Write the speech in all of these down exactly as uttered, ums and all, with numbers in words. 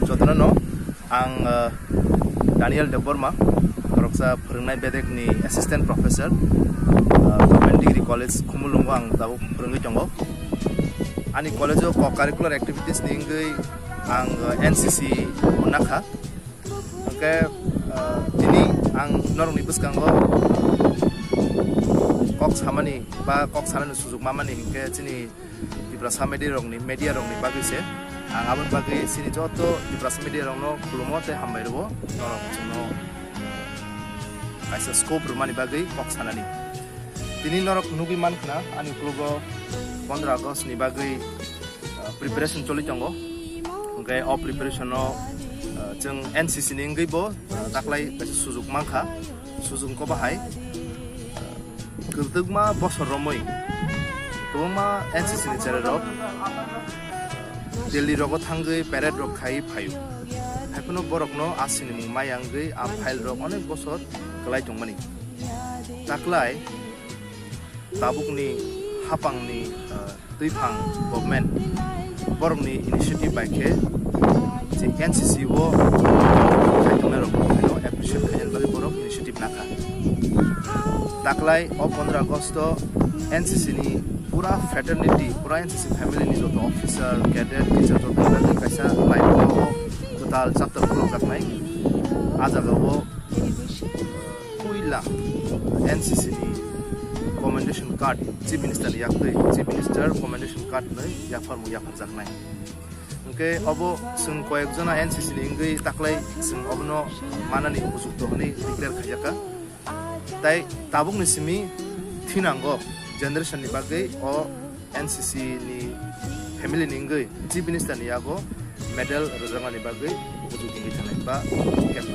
Jotono no ang, uh, Daniel Debbarma, khoroksa phwrwngnai bedekni assistant professor, uh, Government Degree College Khumulwngo ang tabuk phwrwngwi tongo. Ani college-o co-curricular activities ni wngwi ang, uh, N C C mwnakha. Hwnkhe, uh, tini ang norokni bwskango kok samani ba kok sanani sujuk mamani hwnkhe chini Tiprasa media rokni, media rokni bagwi se. Ang aboni bagwi chini joto Tiprasa media rokno khulumo tei hambai rwo. Norok chwngno kaisa scope rwmani bagwi kok sanani. Tini norok nugwi mankha ani uklogo pondro August ni bagwi, uh, preparation choli tongo. Hwnkhe o preparation no, uh, chwng N C C ni wngwi bo, uh, taklai kaisa sujuk mankha. Sujuk wngkha bahai, uh, kwbangma bosor romwi kwbangma N C C ni cherai rok Delhi rogo thangwi parade rok khai phaio. Haiphano borokno asini mung maya wngwi a file rok onek bosor kwlai tongmani. Taklai tabukni hapangni, uh, twiphang government borokni initiative bai khe je N C C o khai tongnai rok no appreciate khaina bagwi borok initiative nakha. Taklai o pondro August o N C C ni pura fraternity, pura N C C family ni joto officer, cadet, teacher joto ni bagwi kaisa live o kwtal chapter khulokjaknai. A jaga o puila N C C ni commendation card Chief Minister ni yaktwi, Chief Minister commendation card ni yapharmung yapharjaknai. Hwnkhe obo chwng koyek jona N C C ni wngwi taklai chwng obono manani upojukto hwnwi declare khaijak kha. Tai tabukni simi thinango generation ni bagwi o N C C ni family ni wngwi Chief Minister ni yago medal rwjaknani bagwi bujuk wngwi thangnai ba kep-,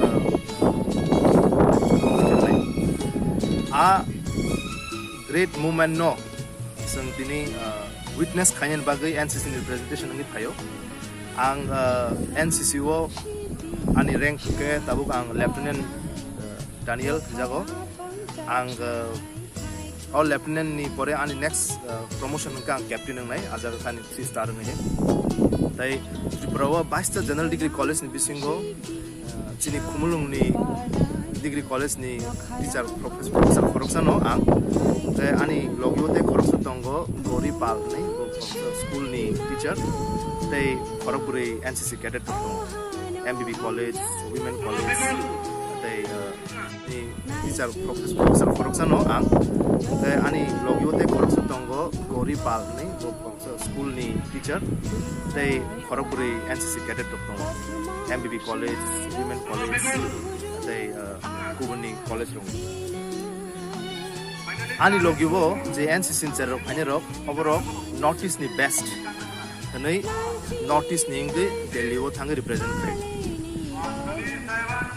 ah, a great movement no chwng tini, ah, witness khainani bagwi N C C ni representation wngwi phaio. Ang, ah, N C C o ani rank khe tabuk ang Lieutenant, ah, Daniel hijago. Ang, ah, o lieutenant ni pore ani next, ah, promotion hwnkhe ang captain wngnai, a jaga khe ani three star wngnai. Tai Tripura o bais ta general degree college ni bisingo, ah, chini Khumulwng ni degree college ni teacher, professor, professor khoroksa no ang. Tai ani logi o tei khoroksa tongo Gauri Pal hinwi, bo khoroksa school ni teacher. Tai khorok bwrwi N C C cadet rok tongo. M B B college, women college, tai, ah, ni teacher, professor, professor khoroksa no ang. Tai ani logi o tei khoroksa tongo Gauri Pal hinwi, bo khoroksa school ni teacher. Tai khorok bwrwi N C C cadet rok tongo. M B B college, women college, tai, ah, kubuni college rok. Ani logi o je N C C ni cherai rok phainai rok, oborok North East ni best hinwi North East ni wngwi Delhi o thangwi represent khai.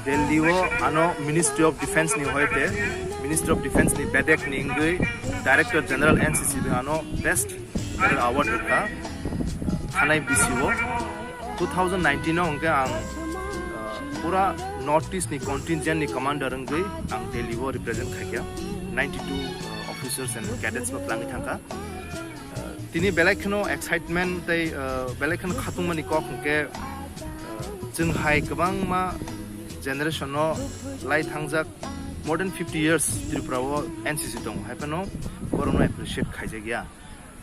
Delhi o ano Ministry of Defense ni hoite, Ministry of Defense ni bedek ni wngwi Director General N C C bi ano best award rwkha thanai bisi o. Two thousand nineteen o hwnkhe ang, uh, pura North East ni contingent ni commander wngwi ang Delhi o represent khaikha, ninety two, uh, officers and cadets no twlangwi thangkha. Uh, tini belai kheno excitement tei, uh, belai kheno khatungmani kok hwnkhe, uh, chwng hai kwbangma generation no lai thangjak, more than fifty years Tripura o N C C tongo, hai phano borokno appreciate khaijakya.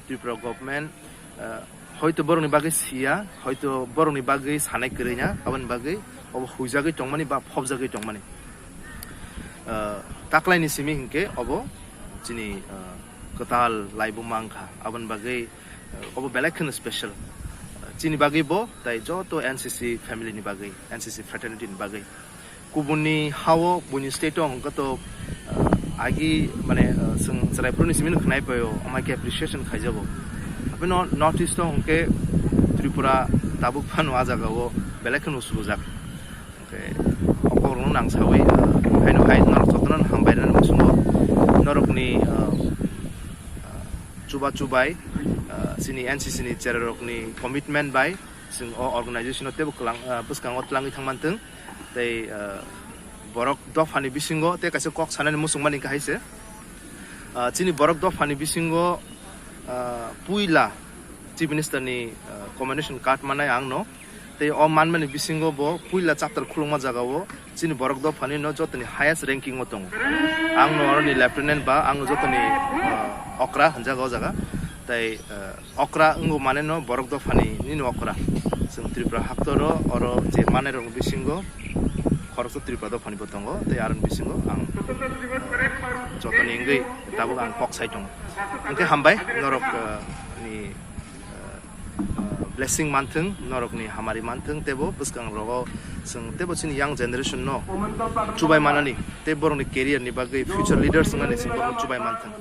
Tripura government, uh, hoito borokni bagwi siya, hoito borokni bagwi sanai kwrwi na, aboni bagwi obo huijagwi tongmani ba phobjagwi tongmani. Uh, taklaini simi hinkhe obo chini, uh, kwtal laibuma wngkha, aboni bagwi, uh, obo belai kheno special. Uh, chini bagwi bo, tai joto N C C family ni bagwi, N C C fraternity ni bagwi. Kubuni hao buini state o hwnkhe to, uh, agi mane, uh, chwng chwraiphuruni simi no khwnai paio, omo hai khe appreciation khaijago. Abino North East o hwnkhe Tripura tabuk phano a jaga o belai kheno usubujak. Hwnkhe o kokrokno nang sawi, uh, haino hai norok jotono hambai rwna muchungo norokni, uh, uh, chuba chubai, uh, chini N C C ni cherai rokni commitment bai chwng o organization o teibo kwlang, uh, bwskango twlangwi thangmantwng. Tei, ah, borok dophani bisingo tei kaisa kok sanani muchungmani hwnkhe hai se. Ah, chini borok dophani bisingo, ah, puila Chief Minister ni, ah, commendation card manai ang no. Tei o manmani bisingo bo puila chapter khulukma jagao chini borok dophani no jotoni highest ranking o tongo. Ang no aroni lieutenant ba ang no jotoni, ah, okra hinjago o jaga. Tei, ah, okra wngbo mane no borok dophani nini okra. Chwng Tripura haktoro oro je manai rokni bisingo khoroksa Tripura dophani bo tongo tei aroni bisingo ang jotoni wngwi tabuk ang kok sai tongo. Hwnkhe hambai norok, ah, ni, ah, blessing manthwng, norokni hamari manthwng, teibo bwskang rogo chwng teibo chini young generation no chubai manani tei borokni career ni bagwi future leaders wngnani chwng borokno chubai manthwng.